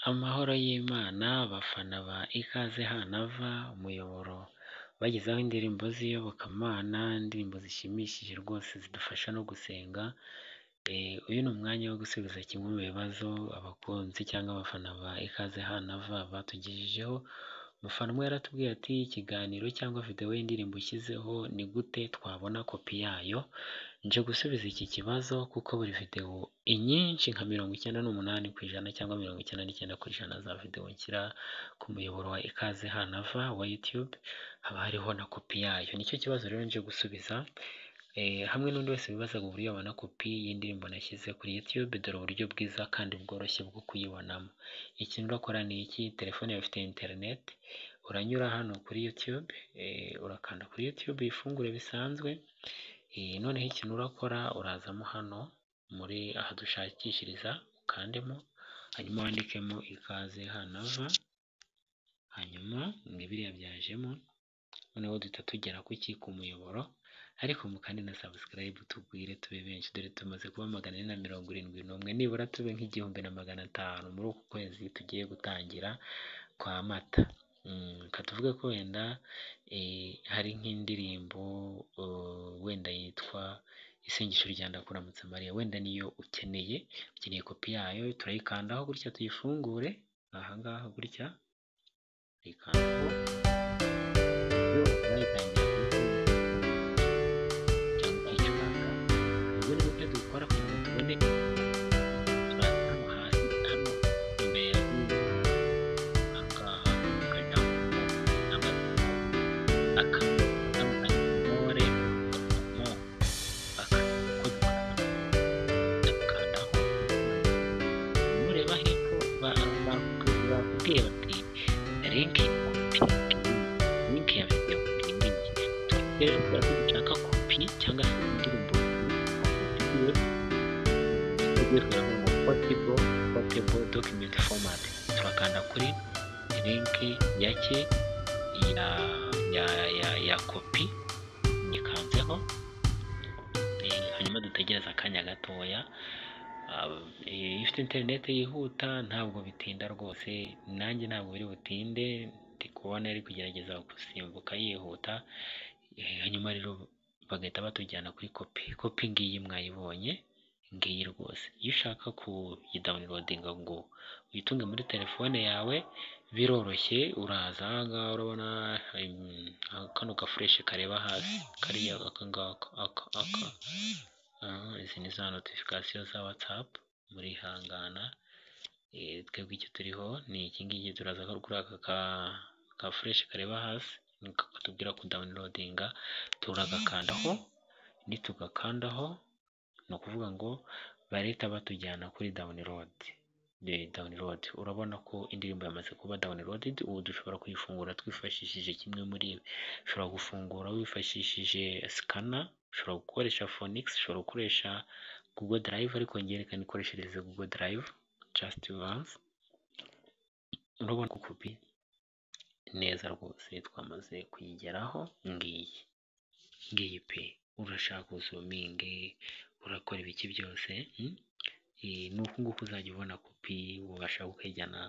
Amahoro y'Imana, abafana ba Ikaze H na V, umuyoboro ubagezaho indirimbo z'iyobokamana, indirimbo zishimishije rwose zidufasha no gusenga. Uyu ni umwanya wo gusubiza kimwe mu bibazo abakunzi cyangwa abafana ba Ikaze H na V batugejejeho. Umufana umwe yaratubwiye ati ikiganiro cyangwa videwo y'indirimbo ushyizeho ni gute twabona kopi yayo? Nje gusubiza iki kibazo kuko buri videwo inyinshi nka 98% cyangwa 99% za videwo nshyira ku muyoboro wa Ikaze H na V wa YouTube haba hariho na kopi yayo. Nicyo kibazo rero nje gusubiza hamwe n'undi wese wibazaga uburyo yabona kopi y'indirimbo nashyize kuri YouTube. Dore uburyo bwiza kandi bworoshye bwo kuyibonamo. Ikintu urakora ni iki: telefone yawe ifite internet, uranyura hano kuri YouTube, urakanda kuri YouTube uyifungure bisanzwe. Noneho ikintu urakora, urazamo hano muri aha dushakishiriza, ukandemo, hanyuma wandikemo Ikaze H na V, hanyuma biriya byajemo, noneho duhita tugera kuki? Ku muyoboro. Ariko mukande na subscribe tugwire tube benshi, dore tumaze kuba 471, nibura tube nka 1500 muri uku kwezi tugiye gutangira kwa Mata. Reka tuvuge ko wenda hari nk'indirimbo wenda yitwa Isengesho rya Ndakuramutsa Mariya, wenda niyo ukeneye, ukeneye kopi yayo, turayikandaho gutya tuyifungure, aha ngaha gutya, uyikandaho, urayitangira cyangwa ukayicuranga. Ubwo ni byo dukora kugira ngo tubone. Turaza hano hasi, hano imbere ya aha ngaha, ukajya aka more mo aka ko dukandaho. Nureba hepfo bakubwiye bati link copy, link ya video ngiyi. Rero kubera ko dushaka kopi cyangwa se indirimbo tugiye kureba ngo portable document format, turakanda kuri link ya ki ya kopi, nyikanzeho, hanyuma dutegereze akanya gatoya. Iyo ufite interineti yihuta ntabwo bitinda rwose, nanjye ntabwo biri butinde, ndi kubona ari kugerageza gusimbuka yihuta. Hanyuma rero bagahita batujyana kuri kopi. Kopi ngiyi mwayibonye, ngiyi rwose. Iyo ushaka kuyidownloadinga ngo uyitunge muri telefone yawe biroroshye, uraza aha ngaha, urabona kano gaflèche kareba hasi, kariya, aka ngaka, aka aka. Izi ni za notification za WhatsApp, murihangana. Twebwe icyo turiho ni iki ngiki. Turaza kuri aka ka flèche kareba hasi katubwira kudownloadinga, turagakandaho. Nitugakandaho, ni ukuvuga ngo barahita batujyana kuri download. Download, urabona ko indirimbo yamaze kuba downloaded. Ubu dushobora kuyifungura twifashishije kimwe muri ibi: ushobora gufungura wifashishije scanner, ushobora gukoresha Phoenix, ushobora gukoresha Google Drive, ariko njye reka nikoreshereze Google Drive just once. Urabona ko kopi neza rwose twamaze kuyigeraho, ngiyi, ngiyi pe. Urashaka uzoominge, urakora ibiki byose. Ni uku nguku uzajya ubona kopi, ubasha ukayijyana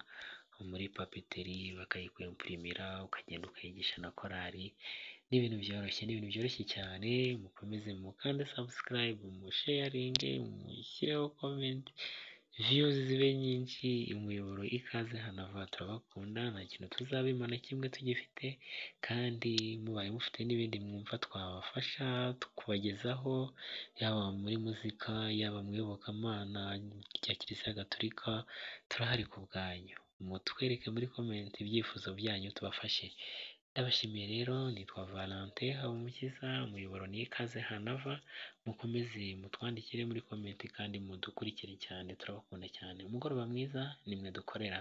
muri papeterie bakayikwimprimira, ukagenda ukayigisha na korali. Ni ibintu byoroshye, ni ibintu byoroshye cyane. Mukomeze mukande subscribe, musharinge, mushyireho comment, views zibe nyinshi. Umuyoboro Ikaze H na V turabakunda, nta kintu tuzabima na kimwe tugifite. Kandi mubaye mufite n'ibindi mwumva twabafasha kubagezaho, yaba muri muzika, yaba mu iyobokamana rya Kiliziya Gatolika, turahari ku bwanyu. Mutwereke muri comment ibyifuzo byanyu tubafashe. Ndabashimiye rero, nitwa Valentin Habumukiza, umuyoboro ni Ikaze H na V. Mukomeze mutwandikire muri comment kandi mudukurikire cyane, turabakunda cyane. Umugoroba mwiza, nimwe dukorera.